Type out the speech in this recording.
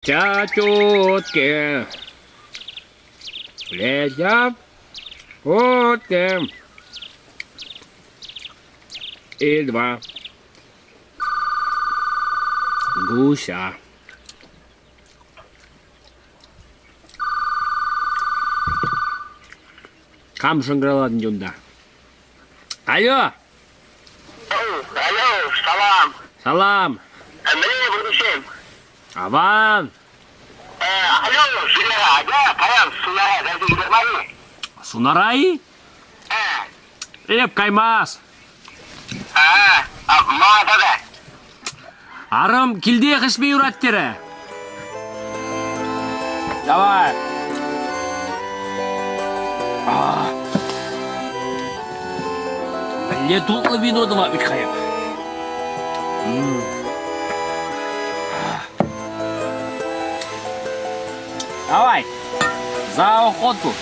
Тетки летят утки и два гуся. Кам шӑнкӑравлатӑн унта? Алло! Алло, салам. Салам. Мӗнле пурнӑҫсем? Аван. Алло, Сунара, атя, паян сунара кайса килер мар-и? Сунара-и? Эп каймас. А, ма тата? Арӑм килтех ӗҫме юрать терӗ. Давай. Мӗнле тутлӑ вино тӑвать Михаил. Давай, за охоту.